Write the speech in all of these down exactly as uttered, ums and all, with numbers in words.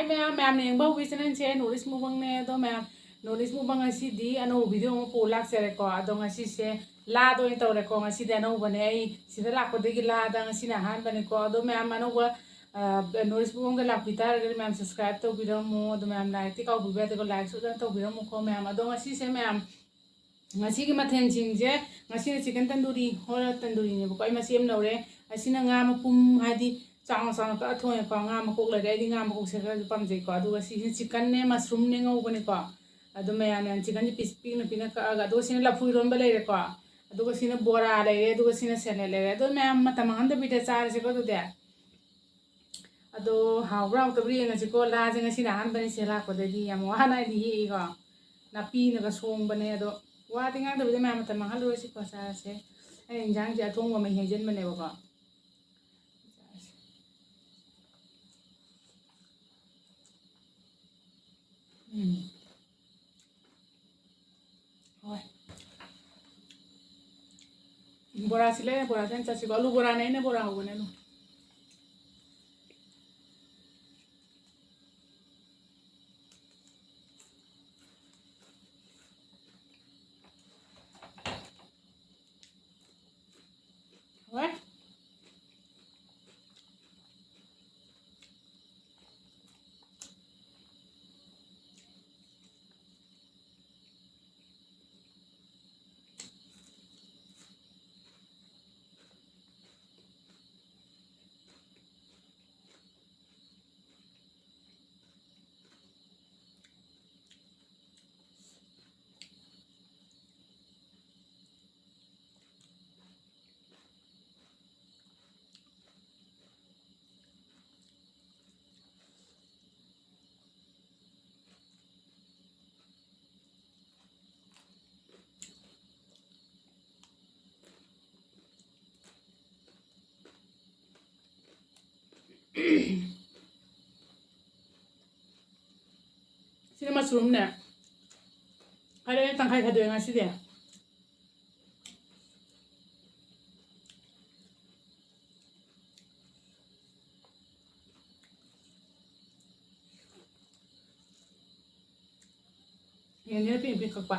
ꯃꯌꯥꯝ, ꯃꯌꯥꯝꯅ ꯌꯦꯡꯕ ꯍꯧꯕꯤꯁꯤ ꯅꯪꯁꯦ North East Mukbang ꯅꯦ꯫ ꯑꯗꯣ ꯃꯌꯥꯝ, North East Mukbang ꯉꯁꯤꯗꯤ ꯑꯅꯧꯕ video ꯑꯃ ꯄꯨ ꯂꯥꯛꯆꯔꯦꯀꯣ꯫ ꯑꯗꯣ ꯉꯁꯤꯁꯦ ꯂꯥꯗ ꯑꯣꯏꯅ ꯇꯧꯔꯦꯀꯣ꯫ ꯉꯁꯤꯗꯤ ꯑꯅꯧꯕꯅꯦ, ꯑꯩ ꯁꯤꯗ ꯂꯥꯛꯄꯗꯒꯤ ꯂꯥꯗ ꯉꯁꯤꯅ ꯑꯍꯥꯟꯕꯅꯤꯀꯣ꯫ ꯑꯗꯣ ꯃꯌꯥꯝ ꯑꯅꯧꯕ, ꯑ, North East Mukbang ꯗ ꯂꯥꯛꯄꯤ ꯇꯥꯔꯒꯗꯤ ꯃꯌꯥꯝ subscribe ꯇꯧꯕꯤꯔꯝꯃꯣ꯫ ꯑꯗꯣ ꯃꯌꯥꯝ like ꯇꯤ ꯀꯥꯎꯕꯤꯕ ꯌꯥꯗꯦꯀꯣ, like ꯁꯨ ꯑꯗꯨꯝ ꯇꯧꯕꯤꯔꯝꯃꯨꯀꯣ ꯃꯌꯥꯝ꯫ ꯑꯗꯣ ꯉꯁꯤꯁꯦ ꯃꯌꯥꯝ, ꯉꯁꯤꯒꯤ ꯃꯊꯦꯜꯁꯤꯡꯁꯦ, ꯉꯁꯤꯅ chicken tandoori, ꯍꯣꯏ, tandoori ꯅꯦꯕꯀꯣ꯫ ꯑꯩ ꯃꯆꯦꯠ ꯑꯃ ꯂꯧꯔꯦ꯫ ꯑꯁꯤꯅ ꯉꯥ ꯃꯄꯨꯝ, ꯍꯥꯏꯗꯤ ꯆꯥꯎꯅ ꯆꯥꯎꯅ ꯀꯛꯑ ꯊꯣꯡꯉꯦꯀꯣ꯫ ꯉꯥ ꯃꯀꯣꯛ ꯂꯩꯔꯦ, ꯑꯩꯗꯤ ꯉꯥ ꯃꯀꯣꯛꯁꯦ ꯈꯔꯁꯨ ꯄꯥꯝꯖꯩꯀꯣ꯫ ꯑꯗꯨꯒ ꯁꯤꯁꯤꯅ chicken ꯅꯦ, mushroom ꯅꯦ ꯉꯧꯕꯅꯦꯀꯣ꯫ ꯑꯗꯣ ꯃꯌꯥꯝ ꯃꯌꯥꯝ chicken ꯁꯦ piece ꯄꯤꯛꯅ ꯄꯤꯛꯅ ꯀꯛꯑꯒ, ꯑꯗꯨꯒ ꯁꯤꯅ ꯂꯐꯨ ꯏꯔꯣꯟꯕ ꯂꯩꯔꯦꯀꯣ꯫ ꯑꯗꯨꯒ ꯁꯤꯅ ꯕꯣꯔꯥ ꯂꯩꯔꯦ, ꯑꯗꯨꯒ ꯁꯤꯅ salad ꯂꯩꯔꯦ꯫ ꯑꯗꯣ ꯃꯌꯥꯝ ꯃꯇꯝ ꯃꯥꯡꯍꯟꯗꯕꯤꯗ ꯆꯥꯔꯁꯤꯀꯣ ꯑꯗꯨꯗꯤ꯫ ꯑꯗꯣ ꯍꯥꯎꯕ꯭ꯔꯥ ꯍꯥꯎꯇꯕ꯭ꯔꯥ ꯌꯦꯡꯉꯁꯤꯀꯣ꯫ ꯂꯥꯁꯦ ꯉꯁꯤꯅ ꯑꯍꯥꯟꯕꯅꯤ ꯁꯤꯗ ꯂꯥꯛꯄꯗꯗꯤ ꯌꯥꯝ ꯋꯥꯅ ꯑꯩꯗꯤ ꯍꯦꯛꯏꯀꯣ꯫ ꯅꯥꯄꯤꯅꯒ ꯁꯣꯡꯕꯅꯦ꯫ ꯑꯗꯣ ꯋꯥꯗꯤ ꯉꯥꯡꯗꯕꯤꯗ ꯃꯌꯥꯝ ꯃꯇꯝ ꯃꯥꯡꯍꯜꯂꯔꯣꯏꯁꯤꯀꯣ, ꯆꯥꯔꯁꯦ꯫ ꯑꯩꯅ ꯏꯟꯖꯥꯡꯁꯦ ꯑꯊꯣꯡꯕ ꯃꯍꯤ ꯍꯩꯖꯤꯟꯕꯅꯦꯕꯀꯣ꯫ ꯎꯝ꯫ ꯍꯣꯏ꯫ ꯕꯣꯔꯥꯁꯤ ꯂꯩꯔꯦ, ꯕꯣꯔꯥꯁꯤ ꯑꯣꯏꯅ ꯆꯥꯁꯤꯀꯣ꯫ ꯑꯂꯨ ꯕꯣꯔꯥꯅꯦ, ꯑꯩꯅ ꯕꯣꯔꯥ ꯍꯧꯕꯅꯦ, ꯑꯂꯨ꯫ ꯍꯣꯏ꯫ ꯁꯤꯅ mushroom ꯅꯦ꯫ ꯑꯗ ꯑꯩꯅ ꯇꯪꯈꯥꯏ ꯈꯥꯏꯗꯣꯛꯑꯦ ꯉꯁꯤꯗꯤ꯫ ꯌꯦꯟꯁꯤꯅ ꯄꯤꯛꯅ ꯄꯤꯛ ꯀꯛꯄ꯫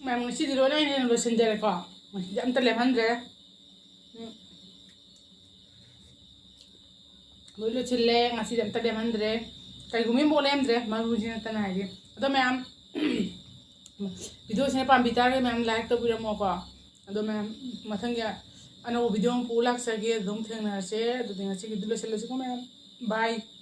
ꯃꯌꯥꯝ, ꯉꯁꯤꯗꯤ ꯂꯣꯏꯅ ꯑꯩꯅ ꯂꯣꯏꯁꯤꯟꯖꯔꯦꯀꯣ꯫ ꯉꯁꯤꯗꯤ ꯑꯝꯇ ꯂꯦꯝꯍꯟꯗ꯭ꯔꯦ꯫ ꯎꯝ꯫ ꯂꯣꯏ ꯂꯣꯏꯁꯤꯜꯂꯦ꯫ ꯉꯁꯤꯗꯤ ꯑꯝꯇ ꯂꯦꯝꯍꯟꯗ꯭ꯔꯦ꯫ ꯀꯩꯒꯨꯝꯕ ꯑꯃꯐꯥꯎ ꯂꯦꯝꯗ꯭ꯔꯦ, ꯃꯔꯨꯁꯤ ꯅꯠꯇꯅ ꯍꯥꯏꯗꯤ꯫ ꯑꯗꯣ ꯃꯌꯥꯝ, video ꯁꯤꯅ ꯄꯥꯝꯕꯤ ꯇꯥꯔꯒꯗꯤ ꯃꯌꯥꯝ like ꯇꯧꯕꯤꯔꯝꯃꯣꯀꯣ꯫ ꯑꯗꯣ ꯃꯌꯥꯝ, ꯃꯊꯪꯒꯤ ꯑꯅꯧꯕ video ꯑꯃ ꯄꯨꯔ ꯂꯥꯛꯆꯒꯦ꯫ ꯑꯗꯨꯝ ꯊꯦꯡꯅꯔꯁꯦ꯫ ꯑꯗꯨꯗꯤ ꯉꯁꯤꯒꯤꯗꯤ ꯂꯣꯏꯁꯤꯜꯂꯁꯤꯀꯣ ꯃꯌꯥꯝ꯫ Bye꯫